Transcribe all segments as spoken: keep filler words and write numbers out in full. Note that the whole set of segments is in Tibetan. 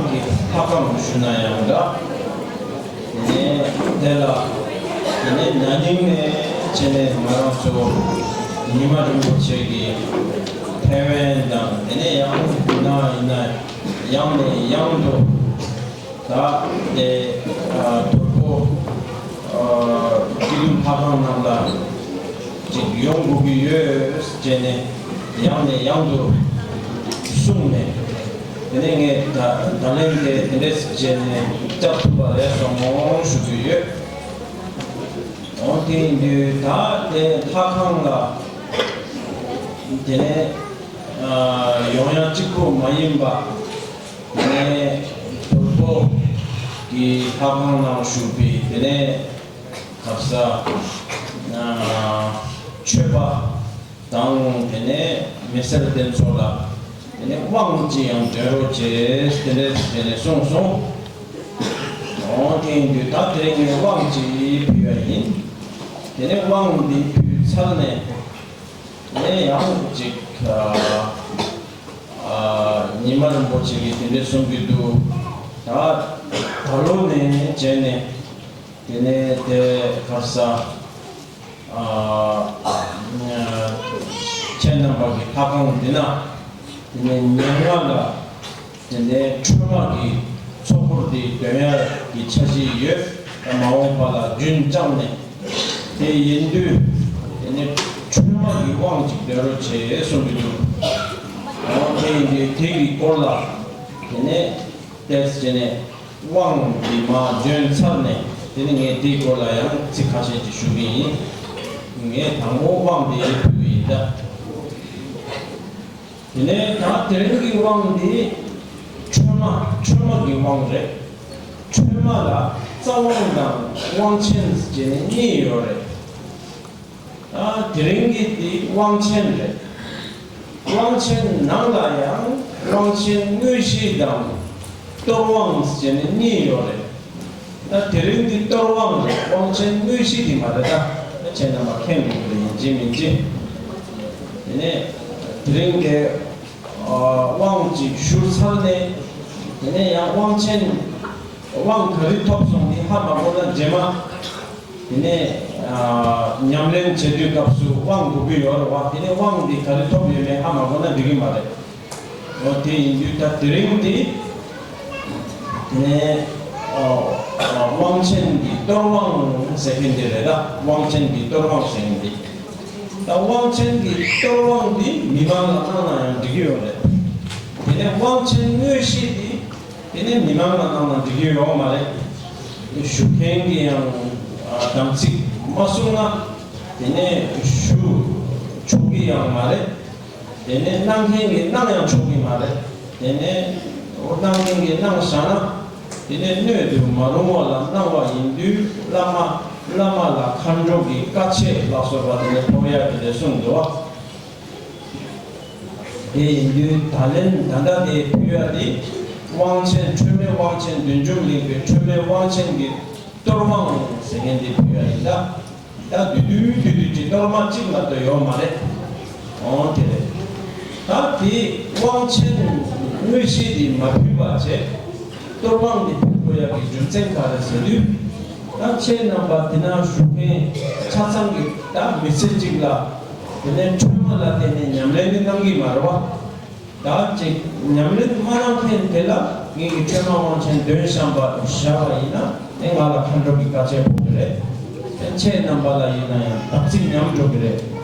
གི་ལྷ་ཁང་ཞུ་ན་ཡང་འདྲ། དེ་ནས་དེ་ལ་དེ་ནས་ན་ནིང་ནས་བྱས་ནས་ང་རང་ཚོ་ཉི་མ་རིན་པོ་ཆེ་གི་ཕན་བན་དང་དེ་ནས་ཡང་ན་ཡིན་ན་ཡང་ནས་ཡང་དུ་ད་དེ་ཨ་དོལ་པོ་ཨ་སྐྱིད་སྡུག་ལྷ་ཁང་ནང་ལ་ཅིག་ཡོང་དགོས་ཀྱི་ཡོད་ཅེས་ནས་ཡང་ནས་ཡང་དུ་གསུངས་ནས། དེ་ནས་ངས་ད་ད་ལན་དེ་དེ་འདྲས་བྱས་ནས་བསྐྱབ་ཐུབ་པ་རེད་སོང་ཞུ་རྒྱུ་ཡོད། འོ་དེ་ཡིན་དུས་ད་དེ་ལྷ་ཁང་ལ་དེ་ནས་ཨ་ཡོང་ཡ་གཅིག་པུ་མ་ཡིན་པ། དེ་ནས་དོལ་པོ་གི་ལྷ་ཁང་ནང་བཞུགས་པའི་དེ་ནས་ག་ས་ཨ་ཆོས་པ་དང་དེ་ནས་མི་སེར་དེ་ཚོ་ལ་དེ་ནས་དབང་ཅིག་ཡང་སྤྲད་རོགས་བྱས་དེ་འདྲས་དེ་ནས་གསུངས་སོང་། འོ་དེ་ཡིན་དུས་ད་དེ་རིང་ངས་དབང་ཅིག་ཕུལ་བ་ཡིན། དེ་ནས་དབང་འདི་ཕུལ་ཚར་ནས་དེ་ནས་ཡང་ཅིག་ཨ་ཨ་ཉི་མ་རིན་པོ་ཆེ་གིས་དེ་འདྲས་གསུང་གི་འདུག་ད་ད་ལོ་ནས་བྱས་ནས་དེ་ནས་དེ་ག་རེ་ཟ། ཨ་ཁྱེད་རྣམ་པ་གི་ལྷ་ཁང་འདི་ན་དེ་ནས་ཉེར་ལྔ་ལ་དེ་ནས་ཁྲོས་མ་གི་ཚོགས་འཁོར་འདི་འདོན་ཡ་གི་འཆར་གཞི་ཡོད། ད་མ་འོངས་པ་ལ་རྒྱུན་བསྐྱངས་ནས་དེ་ཡིན་དུས་དེ་ནས་ཁྲོས་མ་གི་དབང་ཅིག་འདོན་རོགས་བྱེད་གསུང་གི་འདུག་འོ་དེ་ཡིན་དུས་དེ་གི་སྐོར་ལ་དེ་ནས་ཏེས་བྱས་ནས་དབང་འདི་མ་འདོན་ཚར་ནས་དེ་ནས་ངས་དེའི་སྐོར་ལ་ཡང་ཚིག་ཁ་ཤས་ཅིག་ཞུ་གི་ཡིན། ངས་དང་པོ་དབང་འདི་ཕུལ་གི་ཡིན་ད། དེ་ནས་ད་དེ་རིང་གི་དབང་འདི་ཁྲོས་མ་ཁྲོས་མ་གི་དབང་རེད། ཁྲོས་མ་ལ་རྩ་དབང་དང་དབང་ཆེན་ཟེར་ནས་གཉིས་ཡོད་རེད། ད་དེ་རིང་གི་འདི་དབང་ཆེན་རེད། དབང་ཆེན་ནང་ལ་ཡང་དབང་ཆེན་དངོས་གཞི་དང་གཏོར་དབང་ཟེར་ནས་གཉིས་ཡོད་རེད། ད་དེ་རིང་འདི་གཏོར་དབང་རེད། དབང་ཆེན་དངོས་གཞི་འདི་མ་རེད་ད། ཁྱེད་རྣམ་པ་མཁྱེན་དགོས་ཀྱི་རེད་ཡིན་གཅིག་མིན་གཅིག་དེ་ནས་དེ་རིང་འདི་དབང་ཅིག་ཞུ་ཚར་ནས་དེ་ནས་ཡང་དབང་ཆེན་དབང་ག་རེ་ཐོབ་སོང་འདི་ཧ་མ་གོ་ན་རྗེས་མ། དེ་ནས་ཨ་ཉམས་ལེན་བྱེད་དུས་སྐབས་སུ་དབང་དགོས་ཀྱི་ཡོད་རེད་བ། དེ་ནས་དབང་འདི་ག་རེ་ཐོབ་ཡོད་མེད་ཧ་མ་གོ་ན་འགྲིག་གི་མ་རེད། འོ་དེ་ཡིན་དུས་ད་དེ་རིང་འདི་དེ་ནས་ཨ་ཨ་དབང་ཆེན་གྱི་གཏོར་དབང་ཟེར་མཁན་འདི་རེད་ད། དབང་ཆེན་གྱི་གཏོར་དབང་ཟེར་མཁན་འདི། ད་དབང་ཆེན་གྱི་གཏོར་དབང་འདི་མི་མང་ལ་གནང་ན་ཡང་འགྲིག་གི་ཡོད་རེད། དེ་ནས་དབང་ཆེན་དངོས་གཞི་འདི། དེ་ནས་མི་མང་ལ་གནང་ན་འགྲིག་གི་ཡོད་མ་རེད། ཞུ་མཁན་གྱི་ཡང་ཨ་དམ་ཚིག་མ་བསྲུངས་ན་དེ་ནས་ཞུ་ཆོག་གི་ཡང་མ་རེད། དེ་ནས་གནང་མཁན་གྱིས་གནང་ཡང་ཆོག་གི་མ་རེད། དེ་ནས་འོ་གནང་མཁན་གྱིས་གནང་བཞག་ན་དེ་ནས་སྣོད་དུ་མ་རུང་བ་ལ་གནང་བ་ཡིན་དུས་བླ་མ་བླ་མ་ལ་མཁའ་འགྲོ་གི་བཀའ་ཆད་ལ་སོགས་པ་དེ་ནས་ཕོག་ཡ་དེ་ལས་གསུངས་འདུག་བ། དེ་ཡིན་དུས་ད་ལན་ད་ལྟ་དེ་ཕུལ་བ་དེ་དབང་ཆེན་ཁྲོས་མའི་དབང་ཆེན་བདུད་འཇོམས་གླིང་པའི་ཁྲོས་མའི་དབང་ཆེན་གྱི་གཏོར་དབང་ཟེར་མཁན་དེ་ཕུལ་བ་ཡིན་ད། ད་དུས་དུས་དུས་དུས་ཀྱི་གཏོར་མ་གཅིག་མ་གཏོགས་ཡོད་མ་རེད། འོང་དེ་རེད། ད་དེ་དབང་ཆེན་དངོས་གཞི་དེ་མ་ཕུལ་བ་བྱས། གཏོར་དབང་འདི་ཕུལ་དགོས་ཡག་གི་རྒྱུ་མཚན་ག་རེ་ཟེར་དུས། ད་ཁྱེད་རྣམ་པ་འདི་ན་བཞུགས་མཁན་ཆ་ཚང་གི་ད་མི་ཚེ་གཅིག་ལ་དེ་ནས་ཁྲོས་མ་ལ་བརྟེན་ནས་ཉམས་ལེན་འདི་གནང་གི་མ་རེད་བ། ད་ཅིག་ཉམས་ལེན་མ་གནང་མཁན་དེ་ལ་ངེད་ཀྱི་ཁྲོས་མ་དབང་ཆེན་འདོན་བཞག་པ་བཞག་པ་ཡིན་ན་དེ་ང་ལ་མཁའ་འགྲོ་གི་བཀའ་ཆད་ཕོག་གི་རེད། ཁྱེད་རྣམ་པ་ལ་ཡིན་ན་ཡང་དམ་ཚིག་ཉམས་འགྲོ་གི་རེད།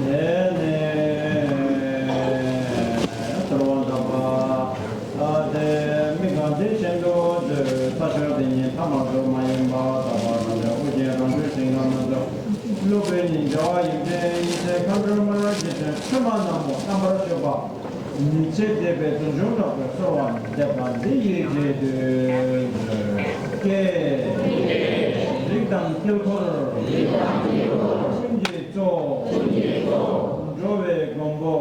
དེ་ནས་གསོལ་བ་འདེབས་པ། ཨ་ཏི། མི་གང་དེ་བཞིན་དུ་འདོད་ས་ཕྱོགས་དེ་ཉིད་ཐ་མ་དུ་མ་ཡིན་པ་དག་པར་ སློབ་དཔོན་ཉིད་རྒྱལ་བ་ཡུམ་ཆེན་ཡེ་ཤེས་མཁའ་འགྲོ་མ་ལ་རྗེ་བཙུན་ཁྲོས་མ་ནག་མོ་རྣམ་པར་བཞུགས་པ། ཉི་ཚེ་འདས་པའི་གདུང་ཤུགས་དྲག་པོས་གསོལ་བ་འདེབས་པ་འདི་ཡི་རྗེས་ཟློས། ཀྱེ། རིགས་དང་དཀྱིལ་འཁོར། ཀུན་གྱི་གཙོ། འགྲོ་བའི་མགོན་པོ།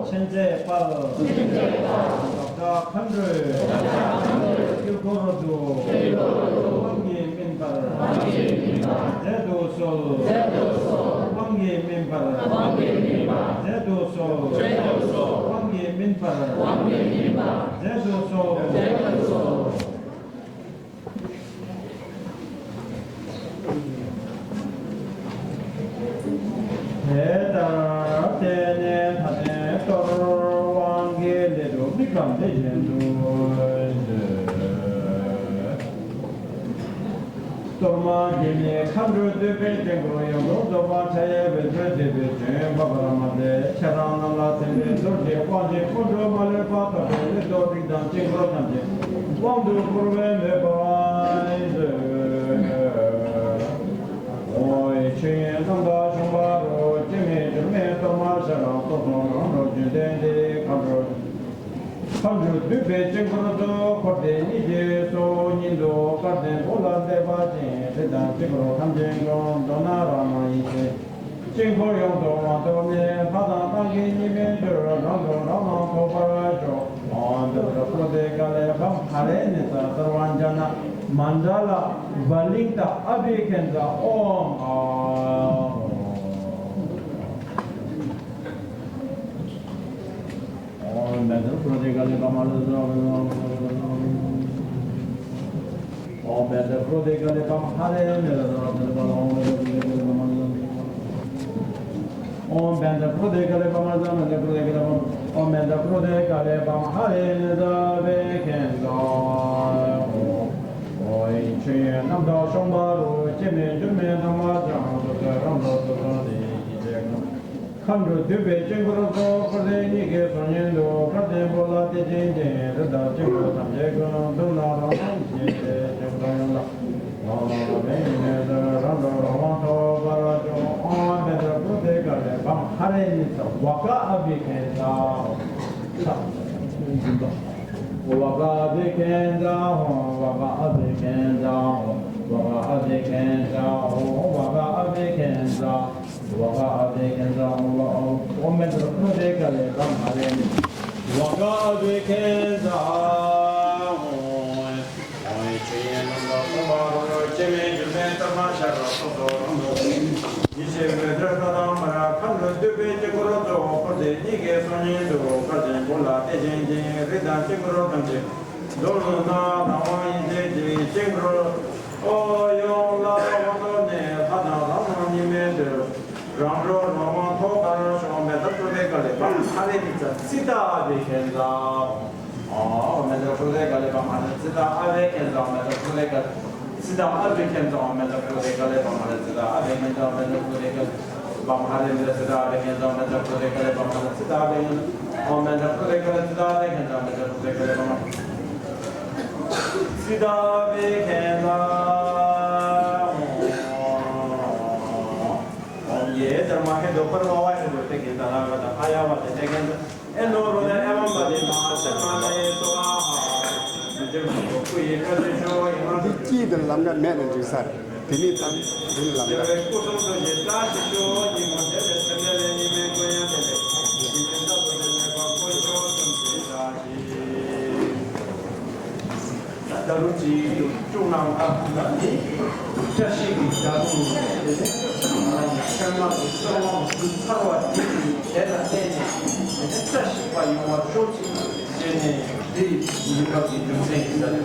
མཁྱེན་བརྩེ་དཔལ། བདག་ཅག་མཁའ་འགྲོའི་དཀྱིལ་འཁོར་དུ། དབང་གིས་སྨིན་པར་མཛད་དུ་གསོལ། དབང་གིས་སྨིན་པར་མཛད་དུ་གསོལ། དབང་གིས་སྨིན་པར་མཛད་དུ་གསོལ། དེ་ལྟར་བརྟེན་ནས་མཐའ་རྟེན་གཏོར། དབང་གི་སླད་དུ་དམིགས་པ་འདི་བཞིན་དུ་མཛོད། གཏོར་མ་འདི་ནི་མཁའ་འགྲོ་འདུས་པའི་དཀྱིལ་འཁོར་ཡོངས་སུ་རྫོགས་པ་མཐའ་ཡས་པའི་མཛོད་བྱས་པའི་བྱོན་པ་པ་ར་མ་ཏི་ཁྱེད་རང་རྣམས་ལ་བརྟེན་པའི་རྡོ་རྗེ་དབང་ཆེན་སྐུ་འགྲོ་མ་ལུས་པ་ཐོབ་པའི་སླད་དུ་རིགས་དང་དཀྱིལ་འཁོར་ཐམས་ཅད་དབང་དུ་བསྐུར་བའི་མོས་པ་མཛོད། ཨོ་ཡེ་ཆོས་དབྱིངས་རྣམ་དག་ཤོང་བ་རུ་སྐྱེ་མེད་འགྱུར་མེད་གཏོར་མ་ཤ་རང་སྟོབས་དང་རང་གྲོལ་བརྒྱུད་ལྡན་ཏེ་མཁའ་འགྲོ། མཁའ་འགྲོ་འདུས་པའི་དཀྱིལ་འཁོར་དུ་འཁོར་འདས་གཉིས་ཀྱི་སྲོག་སྙིང་དུ་བསྐལ་ལྡན་བོ་ལ་འདས་པ་ཅན་རི་དྭགས་དཀྱིལ་འཁོར་ཐམས་ཅད་ཀུན་མདོར་ན་རང་སྣང་ཡེ་ཤེས་དཀྱིལ་འཁོར་ཡོངས་སུ་དབང་ཐོབ་ནས་ལྷ་དང་ལྷ་གཉིས་གཉིས་མེད་དུ་རང་གྲོལ་རང་སྣང་ཐོབ་པར་ཤོག་ཨོཾ་བཛྲ་ཀྲོ་དེ་ཀ་ལེ་བྷ་མ་ཧ་རེ་ནི་ས་སརྦ་ཛྙཱ་ན་མཎྜ་ལ་བ་ལིང་ཏ་ཨ་བྷི་ཥེ་ཛ་ཨོཾ་ཨཱཿཧཱུྃ། ཨོཾ་བཛྲ་ཀྲོ་དེ་ཀ་ལེ་བྷ་མ་ཧ་རེ་ནི་ས་ཨོཾ་བཛྲ་ཀྲོ་དེ་ཀ་ལེ་བྷ་མ་ཧ་རེ་ནི་ས་ཨོཾ་བཛྲ་ཀྲོ་དེ་ཀ་ལེ་བྷ་མ་ཧ་རེ་ནི་ས་བྷི་ཥེ་ཛ་ཨ་བྷི་ཥེ་ཛ། ཨོ་ཡེ་ཆོས་དབྱིངས་རྣམ་དག་ཤོང་བ་རུ་སྐྱེ་མེད་འགྱུར་མེད་རྣམ་པ་ཅན་སོ་སོའི་རང་གྲོལ་སོ་སོ་ནས་ཡེ་ཤེས་ཀུན། མཁའ་འགྲོ་འདུས་པའི་དཀྱིལ་འཁོར་སོགས་འཁོར་འདས་གཉིས་ཀྱི་སྲོག་སྙིང་དུ་བསྐལ་ལྡན་བོ་ལ་དེ་བཞིན་ཏེ་རི་དྭགས་དཀྱིལ་འཁོར་ཐམས་ཅད་ཀུན་མདོར་ན་རང་སྣང་ཡེ་ཤེས་དཀྱིལ་འཁོར་ཡོངས་ལ་རང་སྣང་ལ་བརྟེན་ནས་རང་གྲོལ་རང་དབང་ཐོབ་པར་ཤོག་ཨོཾ་བཛྲ་ཀྲོ་དེ་ཀ་ལེ་བྷ་མ་ཧ་རེ་ནི་ས་བྷ་ག་ཨ་བྷི་ཥེ་ཛ། བྷ་ག་ཨ་བྷི་ཥེ་ཛ་ཧོཾ། བྷ་ག་ཨ་བྷི་ཥེ་ཛ་ཧོཾ། བྷ་ག་ཨ་བྷི་ཥེ་ཛ་ཧོཾ། བྷ་ག་ཨ་བྷི་ཥེ་ཛ། བྷ་ག་ཨ་བྷི་ཥེ་ཛ་ཧོཾ། ཨོཾ་བཛྲ་ཀྲོ་དེ་ཀ་ལེ་བྷ་མ་ཧ་རེ་ནི་བྷ་ག་ཨ་བྷི་ཥེ་ཛ་ཧོཾ། ཨོཾ་ཆོས་དབྱིངས་རྣམ་དག་ཤོང་བ་རུ་སྐྱེ་མེད་འགྱུར་མེད་གཏོར་མ་ཤ་ར་སོ་སོ་རང་གྲོལ་ཡེ་ཤེས་འོད་ཟེར་ལྷ་དང་མ་ལ་མཁའ་འགྲོ་འདུས་པའི་དཀྱིལ་འཁོར་རྫོགས། འཁོར་འདས་གཉིས་ཀྱི་སྲོག་སྙིང་དུ་བསྐལ་ལྡན་བོ་ལ་དེ་བཞིན་ཏེ་རི་དྭགས་དཀྱིལ་འཁོར་ཐམས་ཅད་མདོར་ན་རང་དབང་ཡེ་ཤེས་ཀྱི་དཀྱིལ་འཁོར་ཡོངས་ལ་དབང་ཐོབ་ནས་ལྷ་དང་ལྷ་སྣང་གཉིས་མེད་དུ་རང་གྲོལ་རང་དབང་ཐོབ་པར་ཤོག་ཨོཾ་བཛྲ་ཀྲོ་དེ་ཀ་ལེ་བྷ་མ་ཧ་རེ་ནི་ས་ཙིཏྟ་ཨ་བྷི་ཥེ་ཛ། ཨོཾ་བཛྲ་ཀྲོ་དེ་ཀ་ལེ་བྷ་མ་ཧ་རེ་ཙིཏྟ་ཨ་བྷི་ཥེ་ཛ། ཨོཾ་བཛྲ་ཀྲོ་དེ་ཀ་ཙིཏྟ་ཨ་བྷི་ཥེ་ཛ། ཨོཾ་བཛྲ་ཀྲོ་དེ་ཀ་ལེ་བྷ་མ་ཧ་རེ་ཙིཏྟ་ཨ་བྷི་ཥེ་ཛ། ཨོཾ་བཛྲ་ཀྲོ་དེ་ཀ་ལེ་བྷ་མ་ཧ་རེ་ནི་ས་ཙིཏྟ་ཨ་བྷི་ཥེ་ཛ། ཨོཾ་བཛྲ་ཀྲོ་དེ་ཀ་ལེ་བྷ་མ་ཧ་རེ་ཙིཏྟ་ཨ་བྷི་ཥེ་ཛ། ཨོཾ་བཛྲ་ཀྲོ་དེ་ཀ་ལེ་ཙིཏྟ་ཨ་བྷི་ཥེ་ཛ། ཨོཾ་བཛྲ་ཀྲོ་དེ་ཀ་ལེ་བྷ་མ་ཙིཏྟ་ཨ་བྷི་ཥེ་ཛ། ཨོཾ་ཡེ་དྷརྨཱ་ཧེ་ཏོ་པར་མ་ཝ་ཧེ་ཏོ་ཏེ་གེ་ཛ་ན་ག་ཏ་ཨ་ཡ་ཝ་ཏེ་ཏེ་གེ་ཛ། ཨེ་ནོ་རོ་ན་ཨེ་ཝཾ་པ་ཏེ་མ་ཧཱ་ཤ་མ་ནེ་སྭཱ་ཧཱ། འདི་སྐྱིད་དུ་ལམ་ཁ་མེད་ན་འགྲིག་ས་རེད། དེ་ནི་དང་འདི་ནི་ལམ་ཁ། ད་རུང་གཅིག་བཅུག་གནང་ད་ནི་བཀྲ་ཤིས་ཀྱི་ཟླ་གུང་ནས་ཆོས་སྐྱོང་གི་གསོལ་བ་འདེབས་ཚར་བ་དེ་ཡི་དེ་ལ་བརྟེན་ནས་བཀྲ་ཤིས་པ་ཡོང་བར་ཤོག་ཅིག་ཅེས་ནས་འདི་ཡི་སྐབས་ཀྱི་རྒྱུ་མཚན་ཡིན་ས་རེད།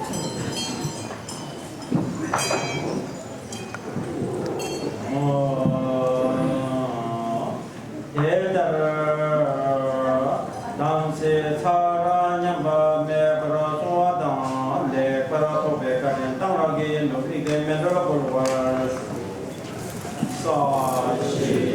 དེ་ལྟར་དམ་ཚིག་ཚར་ཉམས་པ་མེད་པར་སྲུང་བ་དང་ལེགས་པར་ཐོབ་པའི་བཀའ་དྲིན་གཏང་རག་གི་ཡིན་དུ་དམིགས་ཏེ་མཎྜལ་འབུལ་བར་ཞུ། ས་ཞིག་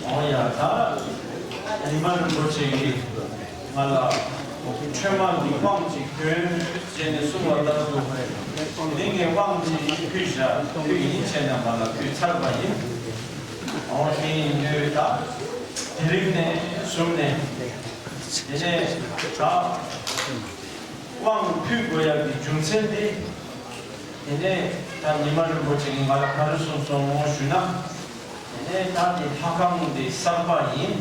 ཨོ་ཡ། ད་ཉི་མ་རིན་པོ་ཆེ་གིས་ང་ལ་འཕྲོད་མ་འདི་དབང་ཅིག་སྟོན་བྱས་ནས་གསུངས་པ་ལྟར་དུ། དེ་ངས་དབང་ཅིག་ཕུལ་བཞག་ཕུལ་ཡིན་བྱས་ནས་ང་ལ་ཕུལ་ཚར་བ་ཡིན། ཨོ་དེ་ཡིན་དུས་ད་དེ་རིང་ནས་བཟུང་ནས་དེ་ནས་ད་དབང་ཕུལ་དགོས་ཡག་གི་རྒྱུ་མཚན་དེ། དེ་ནས་ད་ཉི་མ་རིན་པོ་ཆེ་གིས་ང་ལ་ག་རེ་གསུངས་སོང་ཞུ་ན། དེ་ནས་ད་དེ་ལྷ་ཁང་འདི་གསར་པ་ཡིན།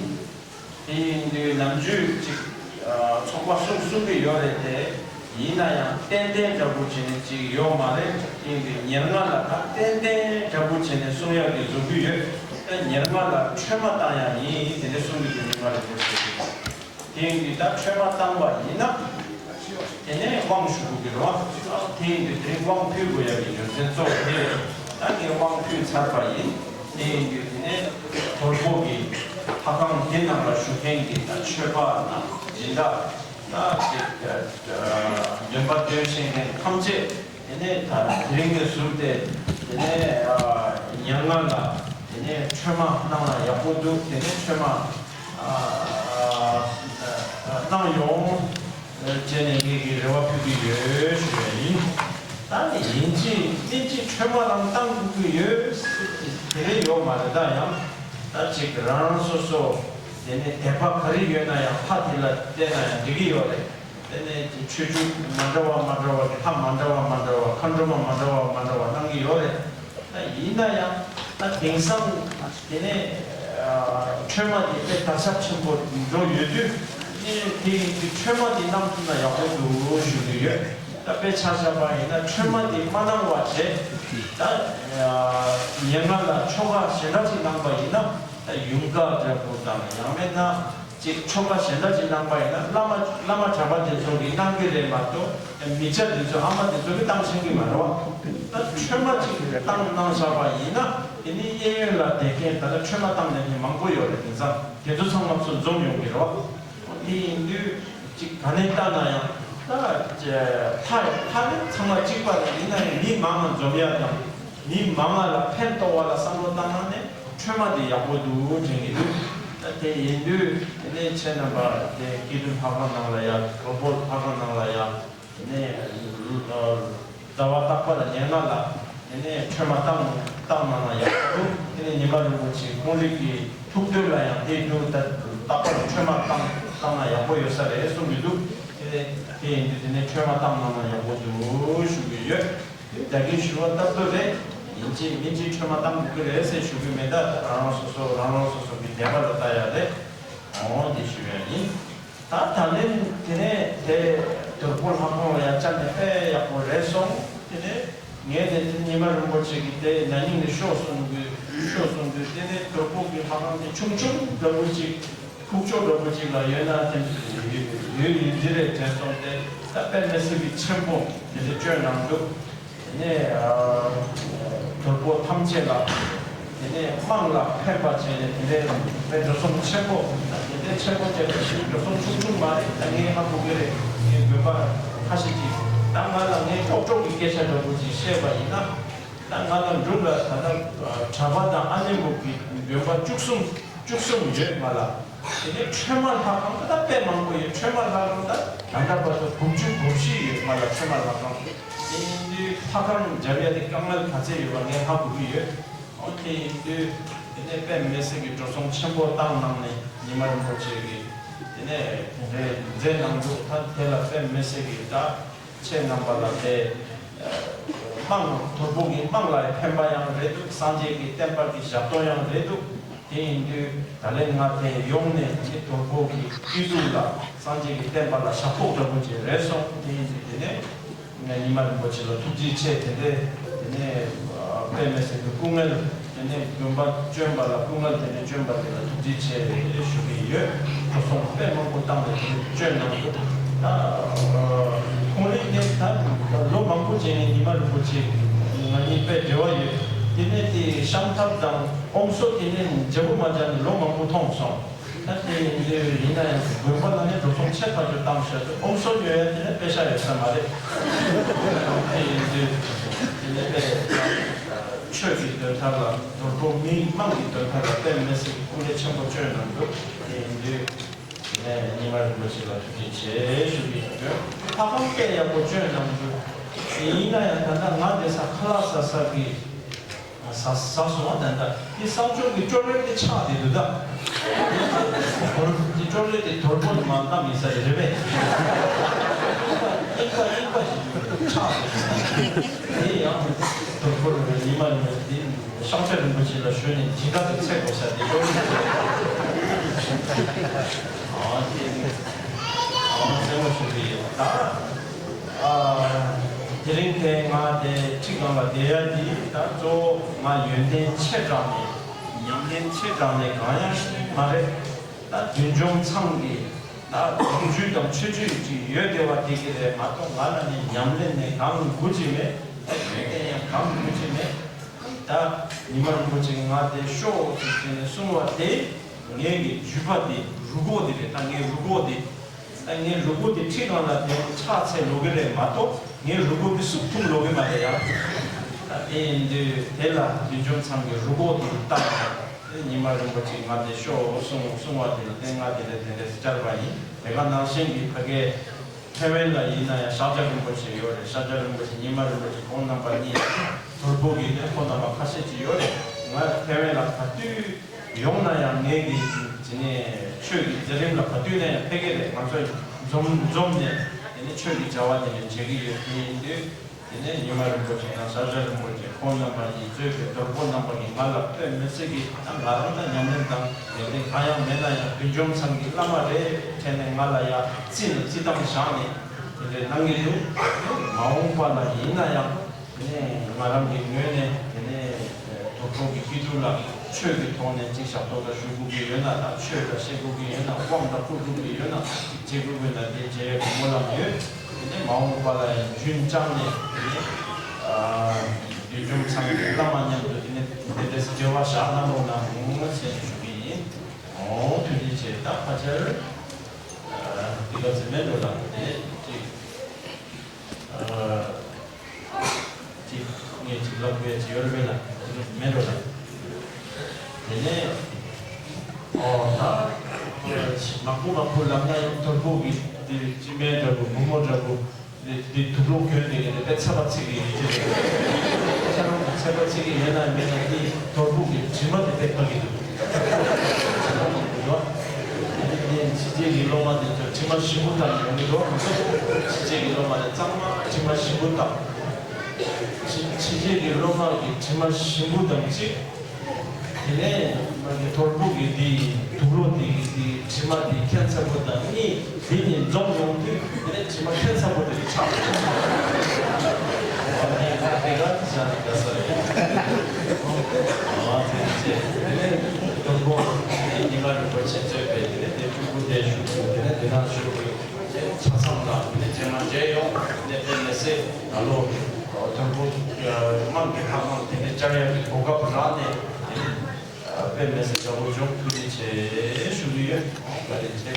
དེ་ཡིན་དུས་ནམ་རྒྱུན་ཅིག་ཚོགས་པ་གསུམ་གསུང་གི་ཡོད་རེད་དེ། ཡིན་ན་ཡང་ཏན་ཏན་འདྲ་པོ་བྱས་ནས་ཅིག་ཡོད་མ་རེད། དེ་ཡིན་དུས་ཉེར་ལྔ་ལ་ད་ཏན་ཏན་འདྲ་པོ་བྱས་ནས་གསུང་ཡག་གི་བཟོ་གི་ཡོད། ད་ཉེར་ལྔ་ལ་འཕྲོད་མ་བཏང་ཡག་ཡིན་དེ་འདྲ་གསུང་གི་འདུག་ཉི་མ་རིན་པོ་ཆེ་གིས། དེ་ཡིན་དུས་ད་འཕྲོད་མ་བཏང་བ་ཡིན་ན། དེ་ནས་དབང་ཞུ་དགོས་ཀྱི་རེད་བ། དེ་ཡིན་དུས་དེ་རིང་དབང་ཕུལ་དགོས་ཡ་གི་རྒྱུ་མཚན་གཙོ་བོ་དེ་རེད། ད་ངས་དབང་ཕུལ་ཚར་བ་ཡིན། དེ་ཡིན་དུས་དེ་ནས་དོལ་པོ་གི་ལྷ་ཁང་དེ་ནང་ལ་བཞུགས་མཁན་གྱི་ད་ཆོས་པ་དང་སྦྱིན་བདག་ད་ཅིག་འདོན་པ་འདོན་ཤེས་མཁན་ཐམས་ཅད་དེ་ནས་ད་དེ་རིང་ནས་བཟུང་སྟེ་དེ་ནས་ཉེར་ལྔ་ལ་དེ་ནས་འཕྲོད་མ་གནང་ན་ཡག་པོ་འདུག་དེ་ནས་འཕྲོད་མ་གནང་ཡོང་། བྱས་ནས་ངེད་ཀྱིས་རེ་བ་ཕུལ་གྱི་ཡོད་ཞུ་བ་ཡིན། ད་ནི་ཡིན་གཅིག་མིན་གཅིག་འཕྲོད་མ་རང་བཏང་དགོས་ཀྱི་ཡོད་ཟེར་གྱི་དེ་རེ་ཡོད་མ་རེད། ད་ཡང་ད་ཅིག་རང་རང་སོ་སོ་དེ་ནས་དད་པ་ག་རེ་ཡོད་ན་ཡང་ལྷ་དེ་ལ་བལྟས་ན་ཡང་འགྲིག་གི་ཡོད་རེད། དེ་ནས་ཀྱི་ཆོས་བརྒྱུད་མ་འདྲ་བ་མ་འདྲ་བ་གི་ལྷ་མ་འདྲ་བ་མ་འདྲ་བ་མཁའ་འགྲོ་མ་མ་འདྲ་བ་མ་འདྲ་བ་གནང་གི་ཡོད་རེད། ད་ཡིན་ན་ཡང་ད་དེང་སང་དེ་ནས་འཕྲོད་མ་དེ་དཔེ་དར་ཁྱབ་ཆེན་པོ་འགྲོ་ཡོད་དུས་ནས་དེ་ཡིན་དུས་འཕྲོད་མ་དེ་གནང་ཐུབ་ན་ཡག་པོ་འདུག་ཞུ་གི་ཡོད། ད་དཔེ་ཆ་བཞག་པ་ཡིན་ན་འཕྲོད་མ་དེ་མ་གནང་བ་བྱས་ད་ཉེར་ལྔ་ལ་ཆོ་ག་ཞེ་དྲག་ཅིག་གནང་པ་ཡིན་ན་ད་ཡུམ་ག་འདྲ་པོ་དང་ཡང་མིན་ན། ཅིག་ཆོ་ག་གཞན་དག་ཅིག་གནང་པ་ཡིན་ན་བླ་མ་བླ་མ་གྲྭ་པ་དེ་ཚོ་གིས་གནང་གི་རེད་མ་གཏོགས་མི་སྐྱ་དེ་ཚོ་ཨ་མ་དེ་ཚོ་གིས་བཏང་ཤེས་ཀྱི་མ་རེད་བ། ད་འཕྲོད་མ་ཅིག་བཏང་གནང་བཞག་པ་ཡིན་ན་དེ་ནི་གཡས་གཡོན་ལ་བསྡད་མཁན་ད་ལྟ་འཕྲོད་མ་བཏང་བསྡད་མཁན་མང་པོ་ཡོད་རེད། དེང་སང་དེ་ཚོ་ཚང་མ་ཚོ་འཛོམས་ཡོང་གི་རེད་བ། དེ་ཡིན་དུས་ཅིག་ག་ནས་བལྟས་ན་ཡང་ད་ལྷ་ལྷ་ནི་ཚང་མ་གཅིག་པ་རེད། ཡིན་ན་ཡང་མི་མང་ང་འཛོམས་ཡག་དང་། མི་མང་ང་ལ་ཕན་ཐོགས་པ་ལ་བསམ་བློ་བཏང་ན་ནི་འཕྲོད་མ་དེ་ཡག་པོ་འདུག་དྲན་གྱི་འདུག་ད་དེ་ཡིན་དུས་དེ་ནས་ཁྱེད་རྣམ་པ་དེ་སྐྱིད་སྡུག་ལྷ་ཁང་ནང་ལ་ཡ་གྲོགས་པོ་ལྷ་ཁང་ནང་ལ་ཡ་དེ་ནས་ཟླ་བ་རྟག་པར་ཉེར་ལྔ་ལ་དེ་ནས་འཕྲོད་མ་བཏང་བཏང་གནང་ན་ཡག་པོ་འདུག་དེ་ནས་ཉི་མ་རིན་པོ་ཆེ་ཁོང་རིགས་ཀྱི་ཐུགས་འདོད་ལ་ཡང་དེ་འདུག་ད་རྟག་པར་འཕྲོད་མ་བཏང་བཏང་ན་ཡག་པོ་ཡོད་ས་རེད་གསུང་གི་འདུག་དེ་ནས་དེ་ཡིན་དུས་དེ་ནས་འཕྲོད་མ་བཏང་གནང་ན་ཡག་པོ་འདུག་ཞུ་གི་ཡོད། དེ་རྒྱ་གིས་ཞུ་བ་ལྟར་དུ་རེད། ཡིན་གཅིག་མིན་གཅིག་འཕྲོད་མ་བཏང་དགོས་ཀྱི་རེད་ཟེར་ཞུ་གི་མེད། ད་རང་རང་སོ་སོ་རང་རང་སོ་སོ་གི་དད་པ་ལ་ལྟ་ཡ་རེད། འོ་དེ་ཞུ་ཡ་ཡིན། ད་ད་ལན་དེ་ནས་དེ་དོལ་པོ་ལྷ་ཁང་ལ་ཡ་བཅར་ནས་དཔེ་ཡག་པོ་རེད་སོང་། དེ་ནས་ངས་ནས་དེ་ཉི་མ་རིན་པོ་ཆེ་གིས་དེ་ན་ནིང་ནས་ཤོག་གསུང་དུས་ཤོག་གསུང་དུས་དེ་ནས་དོལ་པོ་གི་ལྷ་ཁང་དེ་ཆུང་ཆུང་འདྲ་པོ་ཅིག་ཁུག་ཀྱོག་འདྲ་པོ་ཅིག་ལ་ཡོད་ན་དེ་ཡོད་ཡོད་ཡིན་འདི་རེད་དྲན་སོང་། དེ་ད་དཔེ་མི་སྲིད་པའི་ཆེན་པོ་དེ་འདྲ་བསྐྱོན་གནང་འདུག་དེ་ནས་དོལ་པོ་ཐམས་ཅད་ལ་དེ་ནས་དམངས་ལ་ཕན་པ་བྱས་ནས་དེ་འདྲའི་དཔེ་འགྲོ་སོང་ཆེན་པོ་དེ་འདྲའི་ཆེན་པོ་དེ་འདྲ་ཞིག་འགྲོ་སོང་ཆུང་ཆུང་མ་རེད། ད་ངས་ཧ་གོ་གི་རེད། ངའི་དགོན་པ་ཁ་ཤས་ཀྱིས་ད་ང་ལ་ངའི་ཀྲོག་ཀྲོག་གི་སྐད་ཆ་འདྲ་པོ་ཅིག་བཤད་པ་ཡིན་ན། ད་ང་ལ་འབྲུག་ལ་ད་ལྟ་གྲྭ་པ་དང་ཨ་ནེ་འབུག་གི་དགོན་པ་བཅུ་གསུམ་བཅུ་གསུམ་ཡོད་ང་ལ། དེ་ནས་འཕྲོད་མ་ལྷ་ཁང་ད་དཔེ་མང་པོ་ཡོད། འཕྲོད་མ་ལྷ་ཁང་ད་ད་ལྟ་བར་དུ་དགུ་བཅུ་གོ་བཞི་ཡོད་ང་ལ་འཕྲོད་མ་ལྷ་ཁང་། དེ་ཡིན་དུས་ལྷ་ཁང་རྒྱབ་ཡ་དེ་དཀའ་ངལ་ག་ཚད་ཡོད་པ་ངས་ཧ་གོ་གི་ཡོད། འོ་དེ་ཡིན་དུས། དེ་ནས་དཔེ་མི་སྲིད་ཀྱི་འགྲོ་སོང་ཆེན་པོ་བཏང་གནང་ནས་ཉི་མ་རིན་པོ་ཆེ་གིས་དེ་ནས་དེ་འདྲའི་མཛད་གནང་འདུག་ད་དེ་ལ་དཔེ་མི་སྲིད་ཀྱི་ད་ཁྱེད་རྣམ་པ་ལ་དེ་དམངས་དོལ་པོ་གི་དམངས་ལ་ཕན་པ་ཡང་རེད་འདུག་སངས་རྒྱས་ཀྱི་བསྟན་པ་གི་ཞབས་ཏོག་ཡང་རེད་འདུག་དེ་ཡིན་དུས་ད་ལན་ང་དེ་ཡོང་ནས་དེ་དོལ་པོ་གི་སྐྱིད་སྡུག་ལ་སངས་རྒྱས་ཀྱི་བསྟན་པ་ལ་ཞབས་ཏོག་འདྲ་པོ་ཅིག་རེད་སོང་། དེ་ཡིན་དུས་དེ་ནས། ངས་ཉི་མ་རིན་པོ་ཆེ་ལ་ཐུགས་རྗེ་ཆེ། དེ་འདྲའི་དེ་ནས་དཔེ་མི་སྲིད་པའི་སྐུ་ངལ། དེ་ནས་དགོན་པ་བསྐྱོན་པ་ལ་སྐུ་ངལ་དེ་འདྲ་བསྐྱོན་པ་དེ་ལ་ཐུགས་རྗེ་ཆེ་ཞུ་གི་ཡོད། འགྲོ་སོང་དཔེ་མང་པོ་བཏང་ནས་དེ་འདྲ་བསྐྱོན་གནང་འདུག་ད་ཁོང་རིགས་ནས་ད་ལོ་མང་པོ་རྗེས་ནས་ཉི་མ་རིན་པོ་ཆེ་ང་གཉིས་དཔེ་འབྲེལ་བ་ཡོད། དེ་ནས་དེ་ཤམ་ཐབས་དང་ཨོམ་སྲོ་དེ་ནས་མཇལ་པོ་མ་བྱས་ནས་ལོ་མང་པོ་མཐོང་སོང་། ད་དེ་འདྲ་ཡིན་ན་ཡང་དགོན་པ་ནང་ནས་འགྲོ་སོང་ཆེ་ཕ་ཆོས་བཏང་བཞག་ཏུ་ཨོམ་སྲོལ་ཡོད་ཡ་དེ་ནས་དཔེ་ཤ་ཡོད་ས་མ་རེད། དེ་ཡིན་དུས་དེ་ནས་དཔེ་ཆོས་ཀྱི་དོན་དག་ལ་དོལ་པོ་མིའི་དམངས་ཀྱི་དོན་དག་ལ་དཔེ་མི་སྲིད་ཀྱི་སྐུ་ལས་ཆེན་པོ་བསྐྱོན་གནང་འདུག་དེ་ཡིན་དུས་དེ་ནས་ཉི་མ་རིན་པོ་ཆེ་ལ་ཐུགས་རྗེ་ཆེ་ཞུ་གི་ཡོད། ལྷ་ཁང་དཔེ་ཡག་པོ་བསྐྱོན་གནང་འདུག་ཡིན་ན་ཡང་ད་ལྟ་ང་བསྡད་ས་ཁ་ལག་ཟ་ས་གི་ཟ་ཟ་སོང་བ་ད་ལྟ་འདི་གསང་སྤྱོད་ཀྱི་ཅོ་ལེ་དེ་ཆགས་བསྡད་འདུག་ད། འདི་ཅོ་ལེ་དེ་དོལ་པོ་ནི་མ་བཏང་མི་ས་རེད་རེད་པས། རྙིང་པ་རྙིང་པ་ཞིག་ཆགས་བསྡད་འདུག་དེ་ཡང་དོལ་པོ་རེད་ཉི་མ་རེད་འདི་ཤང་ཆ་རིན་པོ་ཆེ་ལ་ཞུས་ནས་འདི་ག་དུ་ཚེ་དགོས་ས་དེ་ཅོ་ལེ་དེ། ཨ་དེ་ཨ་སེམས་པ་ཞུ་གི་ཡོད་ད། དེ་རིང་དེ་ང་དེ་ཁྲི་སྒང་ལ་བསྡད་ཡ་དེ་ད་གཙོ་བོ་ང་ཡོན་ཏན་ཆེ་དྲགས་ནས་ཉམས་ལེན་ཆེ་དྲགས་ནས་གང་ཡང་ཤེས་མ་རེད། ད་བདུད་འཇོམས་ཚང་གི་ད་ལོ་རྒྱུས་དང་ཆོས་བརྒྱུད་ཅིག་ཡོད་བསྡད་པ་དེ་གི་རེད་མ་གཏོགས་ང་ལ་ནི་ཉམས་ལེན་ནས་གང་དགོས་ཀྱི་མེད། ད་ཡོན་ཏན་ཡང་གང་དགོས་ཀྱི་མེད། ད་ཉི་མ་རིན་པོ་ཆེ་ང་དེ་ཤོག་ཅིག་བྱས་ནས་གསུང་བ་དེ་ངའི་གི་རྒྱུད་པ་དེ་རུས་ཁོག་དེ་རེད། ད་ངའི་རུས་ཁོག་དེ། ད་ངའི་རུས་ཁོག་དེ་ཁྲི་སྒང་ལ་དེ་ཕྱག་འཚལ་ལོ་གི་རེད་མ་གཏོགས་ངའི་རུས་ཁོག་དེ་སུབ་ཐུབ་ལོ་གི་མ་རེད་ཡ། ད་དེ་ཡིན་དུས་དེ་ལ་བདུད་འཇོམས་ཚང་གི་རུས་ཁོག་དེ་བཏང་། དེ་ཉི་མ་རིན་པོ་ཆེ་ང་དེ་ཤོག་གསུང་གསུང་བ་དེ་ལ་དེ་ང་དེ་ལས་དེ་འདྲས་བཅར་བ་ཡིན། དེ་ག་ནང་བཞིན་གྱི་ཕ་གའི་ཐེ་ཝན་ལ་ཡིན་ན་ཡང་ཤཱཀྱ་རིན་པོ་ཆེ་ཡོད་རེད། ཤཱཀྱ་རིན་པོ་ཆེ་ཉི་མ་རིན་པོ་ཆེ་ཁོང་རྣམ་པ་གཉིས་དོལ་པོ་གི་དེ་ཁོང་རྣམ་པ་ཁ་ཤས་ཅིག་ཡོད་རེད། ང་ཐེ་ཝན་ལ་ག་དུས་ཡོང་ན་ཡང་ངེད་ཀྱི་དེ་ནས་ཆོས་ཀྱི་མཛད་རིམ་ལ་ག་དུས་ནས་ཡང་ཕེབས་ཀྱི་རེད། ང་ཚོ་འཛོམས་འཛོམས་ནས་དེ་ནས་ཆོས་ཀྱི་བྱ་བ་དེ་ནས་བྱེད་ཀྱི་ཡོད། དེ་ཡིན་དུས་དེ་ནས་ཉི་མ་རིན་པོ་ཆེ་དང་ཤཱཀྱ་རིན་པོ་ཆེ་ཁོང་རྣམ་པ་གཉིས་གཙོས་པའི་དོལ་པོ་རྣམ་པ་གཉིས་ང་ལ་དཔེ་མི་སྲིད་ཀྱི་ད་ང་རང་ད་ཉམས་ལེན་དང་ཡོན་ཏན་གང་ཡང་མེད་ན་ཡང་བདུད་འཇོམས་ཚང་གི་བླ་མ་རེད་དྲན་ནས་ང་ལ་ཡ་རྩིས་ནས་རྩིས་ཐང་བཞག་ནས་དེ་འདྲའི་གནང་གི་འདུག་མ་འོངས་པ་ལ་ཡིན་ན་ཡང་དེ་ནས་ང་རང་གི་ངོས་ནས་དེ་ནས་དོལ་པོ་གི་སྐྱིད་སྡུག་ལ་ཆོས་ཀྱི་ཐོག་ནས་ཅིག་ཞབས་ཏོག་འདྲ་ཞུ་དགོས་ཀྱི་ཡོད་ན་དང་ཆོས་འདྲ་བཤད་དགོས་ཀྱི་ཡོད་ན་དབང་འདྲ་བསྐུར་དགོས་ཀྱི་ཡོད་ན་ཅིག་བྱེད་དགོས་ཀྱི་ན་དེ་བྱེད་ཡག་གི་སྨོན་ལམ་ཡོད། དེ་ནས་མ་འོངས་པ་ལ་ཡང་རྒྱུན་བཅངས་ནས་དེ་ནས་བདུད་འཇོམས་ཚང་གི་བླ་མ་མཉམ་དུ་དེ་ནས་དེ་འདྲའི་འབྲེལ་བ་བཞག་གནང་རོགས་གནང་ཟེར་ཞུ་གི་ཡིན། འོང་ཐུགས་རྗེ་ཆེ། ད་ཕལ་ཆེར་འདི་ག་ཚོད་མེད་འགྲོ་ལ་དེ་ཅིག་ཅིག་ངས་ཅིག་ལབ་དགོས་ཡ་ཅིག་ཡོད་རེད་པས་ལ་དེ་ཚོ་མེད་འགྲོ་ལ། དེ་ནས་ཨོ་ད་མང་པོ་མང་པོ་ལབ་ན་ཡང་དོལ་པོ་གི་དེ་སྤྱི་སྨན་འདྲ་པོ་བུ་མོ་འདྲ་པོ། འདི་འདི་དུག་སློག་གྱོན་བསྡད་མཁན་དེ་དཔེ་ཚད་པ་ཚིག་གི་ཡིན་གྱི་རེད། ཁྱེད་རང་གི་ཚད་པ་ཚིག་གི་ཡོད་ན་མེད་ན་འདི་དོལ་པོ་གི་དྲི་མ་དེ་དཔེ་ཕ་གི་འདུག་ཚད་པ་མང་པོ་ཡོད། འདི་ཕྱི་རྒྱལ་གྱི་སློབ་མ་དེ་ཚོ་དྲི་མ་ཞིམ་པོ་བཏང་ཡོང་གི་འདུག་ཕྱི་རྒྱལ་གྱི་སློབ་མ་དེ་གཙང་མ་དྲི་མ་ཞིམ་པོ་བཏང་། ཕྱི་ཕྱི་རྒྱལ་གྱི་སློབ་མ་གི་དྲི་མ་ཞིམ་པོ་བཏང་གཅིག་དེ་ནས་མ་གི་དོལ་པོ་གི་འདི་དུག་སློག་འདི་གི་འདི་དྲི་མ་འདི་ཁྱད་མཚར་པོ་དང་གཉིས་འདི་གཉིས་འཛོམས་ཡོང་དུས་དེ་ནས་དྲི་མ་ཁྱད་མཚར་པོ་དེ་གི་ཆགས། ཨ་ནི་དེ་ག་དེ་བཞག་ནས་དགའ་ས་རེད། ཨ་དེ་ཚེ་དེ་ནས་དོལ་པོ་དེ་ཉི་མ་རིན་པོ་ཆེ་གཙོས་པའི་དེ་ནས་དེ་སྤྲུལ་སྐུ་དེ་བཞུགས་འདུག་དེ་ནས་དེ་ན་བཞུགས་འདུག་ཆ་ཚང་ལ་དེ་ནས་རྗེས་མ་མཇལ་ཡོང་། དེ་ནས་དཔེ་མི་སྲིད་ད་ལོ་དོལ་པོ་དམངས་ཀྱི་ལྷ་ཁང་དེ་ནས་བཅར་ཡག་གི་གོ་སྐབས་རག་ནས་དེ་ནས་དཔེ་མི་སྲིད་དགའ་པོ་བྱུང་། ཐུགས་རྗེ་ཆེ་ཞུ་གི་ཡོད། བཀའ་དྲིན་ཆེ།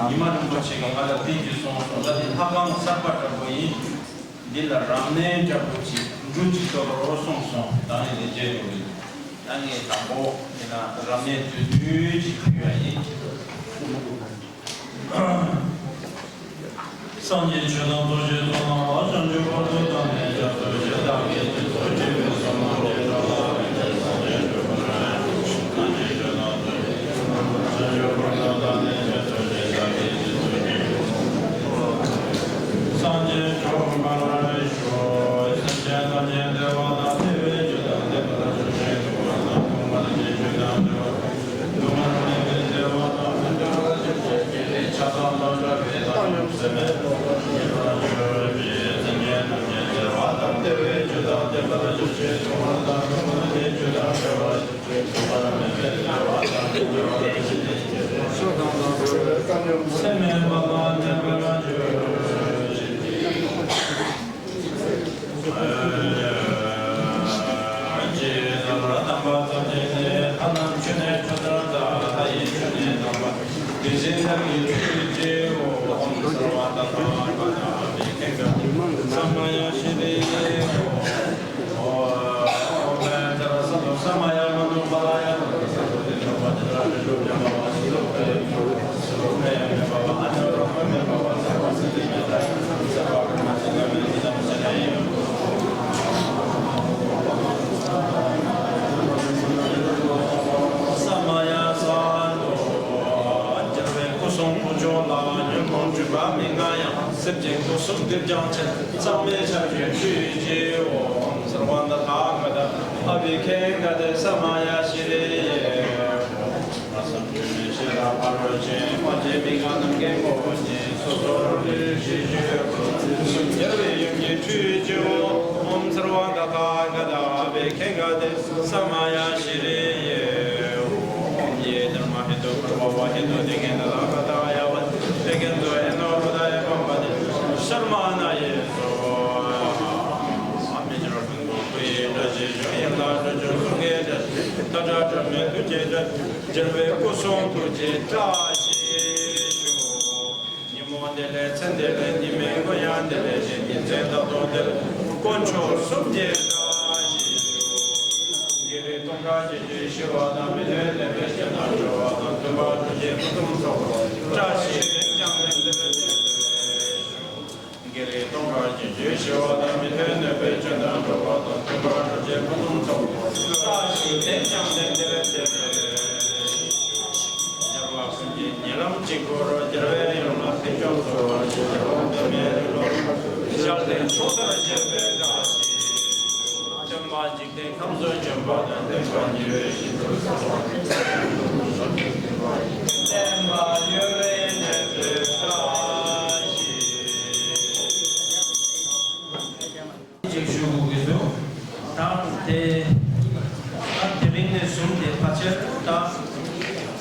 ཉི་མ་རིན་པོ་ཆེ་གིས་ང་ལ་བསྟན་བཅོས་གསུངས་སོང་། ད་འདི་ལྷ་ཁང་གསར་པ་འདྲ་པོ་ཡིན། འདི་ལ་རབ་གནས་འདྲ་པོ་ཅིག་འབྲུ་ཅིག་གཏོར་རོགས་གསུངས་སོང་། ད་ངས་འདི་མཇལ་ཡོང་གི་ཡིན། ད་ངས་དང་པོ་ཡིན་ན་རབ་གནས་དུས་དུས་ཅིག་ཕུལ་བ་ཡིན། སངས་རྒྱས་ཆོས་དང་རྡོ་རྗེ་ཐོབ་ལམ་ལ། བྱང་ཆུབ་བར་དུ་བདག་ནི་སྐྱབས་སུ་མཆི། བདག་གིས་སྦྱིན་སོགས་བགྱིས་པའི་ཚོགས། ཐམས་ཅད་སངས་རྒྱས་ཆོས་དང་ལྡན་པ། སངས་རྒྱས་ཆོས་དང་ལྡན་པ། བྱང་ཆུབ་བར་དུ་བདག་ནི་སྐྱབས་སུ་མཆི། བདག་གིས་སྦྱིན་སོགས་བགྱིས་པའི་ཚོགས། སངས་རྒྱས་མཆོག་དམ་པར་ཤོག། སེམས་ཅན་ཐམས་ཅད་བདེ་བ་དང་བདེ་བའི་རྒྱུ་དང་བདེ་བར་གྱུར་ཅིག། སྡུག་བསྔལ་གྱི་རྒྱུ་དང་བདེ་བ། སྡུག་བསྔལ་མེད་པའི་བདེ་བ་དང་། བདེ་བར་གྱུར་ཅིག། ཆགས་སྡང་དང་བྲལ་བའི་བཏང་སྙོམས་སེམས། བདེ་བར་གྱུར་ཅིག། སེམས་ཅན་ཐམས་ཅད་བདེ་བ་དང་བདེ་བའི་རྒྱུ་དང་བདེ་བར་གྱུར་ཅིག། སྡུག་བསྔལ་དང་སྡུག་བསྔལ་གྱི་རྒྱུ་དང་བྲལ་བར་གྱུར་ཅིག། སྡུག་བསྔལ་མེད་པའི་བདེ་བ་དང་། བདེ་བར་གྱུར་ཅིག། ཆགས་སྡང་དང་བྲལ་བའི་བཏང་སྙོམས་སེམས། མེད་པ་ལ་གནས་པར་གྱུར་ཅིག། རྗེ་ལ་དམ་པ་ཐམས་ཅད་ནི། ལྷ་རྣམས་ཆོས་ནི་ཆོས་ལྟར་བལྟ། ལྷ་ཡི་ཆོས་ནི་དམ་པ་དེ་བཞིན་གཤེགས་པའི་ཆོས་ཀྱི་སྤྱི་ཡོད། ཨོཾ་སརྦ་ཏ་ཀ་ཏ་ཨ་བྷི་ཥིག་ཀ་ས་མ་ཡ་ཤྲཱི་ཡེ། ཨོཾ་ཏྲ་ས་ཏོ་ས་མ་ཡ་མ་ནུ་པ་ལ་ཡ། ས་མ་ཡ་ས་ཏོ། རྒྱལ་བའི་སྐུ་གསུང་ཐུགས་མཆོག་ལ། ཉོན་མོངས་སྒྲིབ་པ་མི་མངའ་ཡང་། སེམས་ཅན་སྡུག་གསུམ་སྒྲིབ་སྦྱང་ཕྱིར། གཙང་མའི་ཕྱག་རྒྱའི་ཁྲུས་ཀྱི་ཆུ་ཡིས། ཨོཾ་སརྦ་ཏ་ཐཱ་ག་ཏ་ཨ་བྷི་ཥིག་ཀ་ས་མ་ཡ་ཤྲཱི་ཡེ། ལྷག་བསམ་དྲི་མེད་ཤེས་རབ་ཕ་རོལ་ཕྱིན། མ་སྐྱེས་མི་འགག་རྣམ་མཁྱེན་གོ་འཕང་ཉིད། སོ་སོར་རང་རིག་ཤེས་བཅུད་ཀུན། རྒྱལ་བའི་ཡུམ་གྱི་ཁྲུས་ཀྱི་ཆུ། ཨོཾ་སརྦ་ཏ་ཐཱ་ག་ཏ་ཨ་བྷི་ཥིག་ཀ་ས་མ་ཡ་ཤྲཱི་ཡེ། ཨོཾ་ཡེ་དྷརྨཱ་ཧེ་ཏུ་གརྨ་བ་ཧེ་ཏུ་དྷི་གྷནྡྷ་ལ་ཀ་ཏ་ཡ་བ་ཏི་གྷནྡྷོ་ཧེ་ནོ་ཧྲྀ་ད་ཡེ་བྷ་མ་ཏི་ཤརྨ་ན་ཡེ་སྭཱ་ཧཱ། མི་འགྱུར་ཕུང་པོ་སྐུ་ཡི་བཀྲ་ཤིས་ཤོག། ཡིད་ལ་སྤྲོ་བཅུག་གསུང་གི་བཀྲ་ཤིས། ལྟ་བྲལ་སྒྲོན་མེ་ཐུགས་ཀྱི་བཀྲ་ཤིས། རྒྱལ་བའི་སྐུ་གསུང་ཐུགས་ཀྱི་བཀྲ་ཤིས་ཤོག། ཉིན་མོ་བདེ་ལེགས་མཚན་བདེ་ལེགས། ཉི་མའི་མགོན་ཡང་བདེ་ལེགས་ཤིང་། ཉིན་མཚན་རྟག་ཏུ་བདེ་ལེགས། དཀོན་མཆོག་གསུམ་གྱི་བཀྲ་ཤིས་ཤོག། བགེགས་རིགས་སྟོང་ཕྲག་བརྒྱད་ཅུའི་ཞི་བ་དང་། མི་མཐུན་གནོད་པའི་རྐྱེན་དང་འགྲོ་བ་དང་། མཐུན་པར་ཐུགས་རྗེའི་ཕུན་སུམ་ཚོགས་པ། བཀྲ་ཤིས་ལྡན་ཀྱང་ལྡན་ཏེ་ལྡན་ཏེ་ཤོག། བགེགས་རིགས་སྟོང་ཕྲག་བརྒྱད་ཅུའི་ཞི་བ་དང་། མི་མཐུན་གནོད་པའི་རྐྱེན་དང་འགྲོ་བ་དང་། མཐུན་པར་ཐུགས་རྗེའི་ཕུན་སུམ་ཚོགས་པ། བཀྲ་ཤིས་ལྡན་ཀྱང་ལྡན་ཏེ་ལྡན་ཏེ། རྒྱལ་བ་ཀུན་གྱི་ཉེ་ལམ་གཅིག་པུར། རྒྱལ་བའི་ཡུམ་ལ་ཐེག་མཆོག་སྩོལ་བར་བགྱི། རྒྱལ་བ་འདི་མའི་རིགས་ལ། ཞལ་བསྟན་ཕྱོགས་མཐར་བཞེས་པའི་བཀྲ་ཤིས་ཤོག། བྱམས་པ་འཇིག་རྟེན་ཁམས་སུ་བྱོན་པ་དང་། བསྟན་པ་ཉེ་བའི་གཤིན་པོ།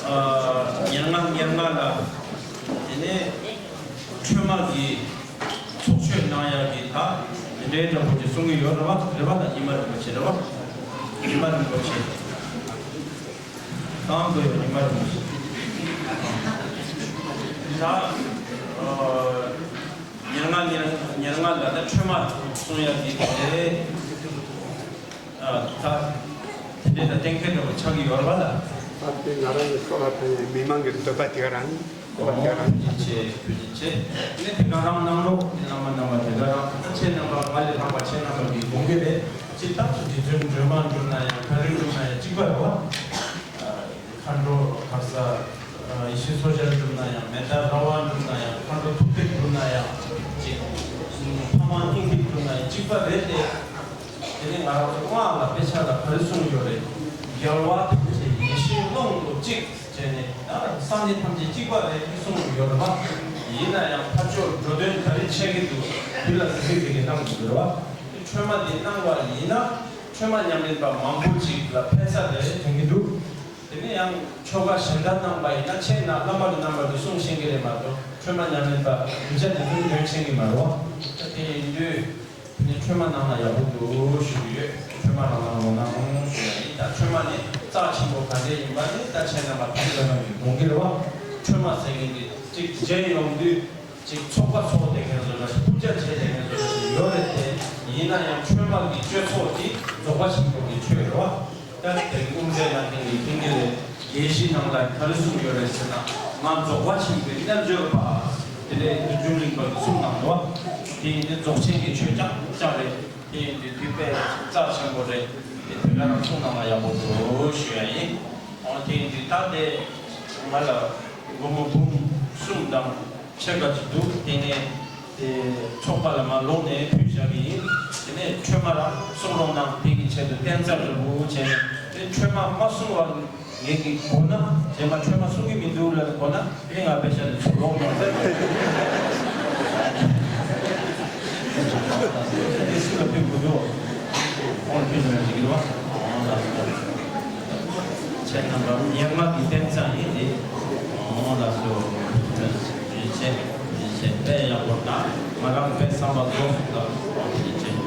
ཉེར་ལྔ་ཉེར་ལྔ་ལ་དེ་ནས་ཁྲོས་མ་གི་ཚོགས་མཆོད་གནང་ཡག་གི་ད་དེ་འདྲའི་འདྲ་པོ་ཅིག་གསུང་གི་ཡོད་རེད་བ། རེད་བ། ད་ཉི་མ་རིན་པོ་ཆེ་རེད་བ། ཉི་མ་རིན་པོ་ཆེ། གང་དགོས་ཡོད། ཉི་མ་རིན་པོ་ཆེ། ད་ཉེར་ལྔ་ཉེར་ཉེར་ལྔ་ལ་ད་ཁྲོས་མ་གསུང་ཡག་གི་དེ་རེད། ད་དེ་འདྲའི་ད་གཏན་འཁེལ་འདྲ་པོ་ཆགས་ཀྱི་ཡོད་རེད་བ། ད་དེ་ང་རང་གི་སོ་ལ་ཕན་མི་མང་གི་འདོད་པ་དེ་ག་རང་། འདོད་པ་དེ་ག་རང་། ཐུགས་རྗེ་ཆེ། ཐུགས་རྗེ་ཆེ། ནི་དེ་ག་རང་གནང་རོགས། ནི་བླ་མ་རྣམ་པ་དེ་ག་རང་། ད་ཁྱེད་རྣམ་པ་ང་ལས་ལྷག་པ་ཁྱེད་རྣམ་པ་གི་དགོངས་འགལ་རེད། ཅི་ལྟར་དུ་རྗེ་བཙུན་སྒྲོལ་མ་འགྲུབ་ན་ཡང་། བཀའ་དྲིན་འགྲུབ་ན་ཡང་གཅིག་པ་རེད་བ། མཁའ་འགྲོ་ག་ས་ཡེ་ཤེས་མཚོ་རྒྱལ་འགྲུབ་ན་ཡང་། མེ་ཏོག་ར་བ་འགྲུབ་ན་ཡང་། མཁའ་འགྲོ་ཐུབ་བསྟན་འགྲུབ་ན་ཡང་། ཅིག་ཕ་མ་སྙིང་ཐིག་འགྲུབ་ན་ཡང་གཅིག་པ་རེད་དེ། དེ་ནས་ང་རང་ཚོ་སྔགས་ལ་དཔེ་ཆ་ལ་ག་རེ་གསུངས་ཡོད་རེད། རྒྱལ་བ་ཐམས་ཅད་ཡེ་ཤེས་ཀློང་དུ་གཅིག་བྱས་ནས། ད་སངས་རྒྱས་ཐམས་ཅད་གཅིག་པ་རེད་ཅེས་གསུངས་ཡོད་རེད་པ། ཡིན་ན་ཡང་ཕར་ཕྱོགས་འགྲོ་དོན་ག་རེ་བྱེད་ཀྱི་འདུག་དེ་ལ་གཟིགས་གཟིགས་ཀྱི་གནང་དགོས་རེད་པ། ཁྲོས་མ་འདི་གནང་བ་ཡིན་ན་ཁྲོས་མ་ཉམས་ལེན་པ་མང་པོ་ཅིག་ལ་ཕན་ས་རེ་རེ་ཐོན་གྱི་འདུག་དེ་ནས་ཡང་ཆོ་ག་གཞན་དག་གནང་བ་ཡིན་ན་ཆེད་ན་བླ་མ་གི་རྣམ་པ་དེ་གསུང་ཤེས་ཀྱི་རེད་མ་གཏོགས། ཁྲོས་མ་ཉམས་ལེན་པ་རྒྱུ་ཆ་དེ་ཚོ་འདོན་ཤེས་ཀྱི་མ་རེད་པ། ད་དེ་ཡིན་དུས། དེ་ནས་ཁྲོས་མ་གནང་ན་ཡག་པོ་འདུག་ཞུ་གི་ཡོད། ཁྲོས་མ་རང་གནང་རོགས་གནང་ཞུ་ཡ་ཡིན། ད་ཁྲོས་མ་ནི་རྩ་ཆེན་པོ་ག་འདྲས་ཡིན་པ་ནི་ད་ཁྱེད་རྣམ་པ་ད་ལྟ་རང་གི་དགོངས་འགལ་རེད་པ། ཁྲོས་མ་ཟེར་མཁན་འདི་གཅིག་མཇལ་ཡོང་དུས་གཅིག་ཚོགས་པ་ཚོགས་བསྡད་མཁན་བཟོ་འདྲ་ཞིག་སྐུ་ཕྱྭ་བྱས་བསྡད་མཁན་བཟོ་འདྲ་ཞིག་ཡོད་རེད་དེ། ཡིན་ན་ཡང་ཁྲོས་མ་གི་སྤྱོད་ཚོགས་འདི་རྫོགས་པ་ཆེན་པོ་གི་ཆོས་རེད་པ། ད་དེ་དབུ་མཛད་ལ་ཐེངས་ནས་ཐེངས་འདི་ལས་དགེ་བཤེས་ནང་ལ་ག་རེ་གསུངས་ཡོད་རེད་ཟེར་ན། ང་རྫོགས་པ་ཆེན་པོའི་རྣལ་འབྱོར་པ། དེ་ནས་བདུད་འཇོམས་གླིང་པ་གིས་གསུངས་གནང་འདུག་དེ་ཡིན་དུས་རྫོགས་ཆེན་གྱི་ཆོས་རྐྱང་རྐྱང་རེད། དེ་ཡིན་དུས་དེ་དཔེ་རྩ་ཆེན་པོ་རེད། དེ་དེ་ག་རང་གསུངས་གནང་ན་ཡག་པོ་འདུག་ཞུ་ཡ་ཡིན། འོ་དེ་ཡིན་དུས་ད་དེ་ང་ལ་སྒོར་མོ་འབུམ་གསུམ་དང་ཕྱེད་ཀ་ཅིག་འདུག་དེ་ནས་དེ་ཚོགས་པ་ལ་མར་ལོག་ནས་ཕུལ་བཞག་གི་ཡིན། དེ་ནས་ཁྲོས་མ་རང་གསུང་རོགས་གནང་། དེ་གི་ཆེད་དུ་བསྟན་རྩ་འདྲ་པོ་བྱས་ནས། དེ་ཁྲོས་མ་མ་གསུང་བ་ངེད་ཀྱིས་གོ་ན། རྗེས་མ་ཁྲོས་མ་གསུང་གི་མི་འདུག་ལབ་གོ་ན། དེ་ང་དཔེ་ཆ་ནས་ཚུར་ལོག་མ་ཟེར། དེ་སུ་ལ་ཕུལ་དགོས་འདུག་ཁོང་ལ་ཕུལ་ན་འགྲིག་གི་རེད་པ། ཁྱེད་རྣམ་པ་ཉེར་ལྔ་གི་བསྟན་རྩ་ཡིན་ཏེ། ཁོང་ལ་སོ་རིན་ཆེན་རིན་ཆེན་དཔེ་ཡག་པོ་དང་། ང་རང་དཔེ་བསམ་པ་རྫོགས་སོང་། ད་རིན་ཆེན།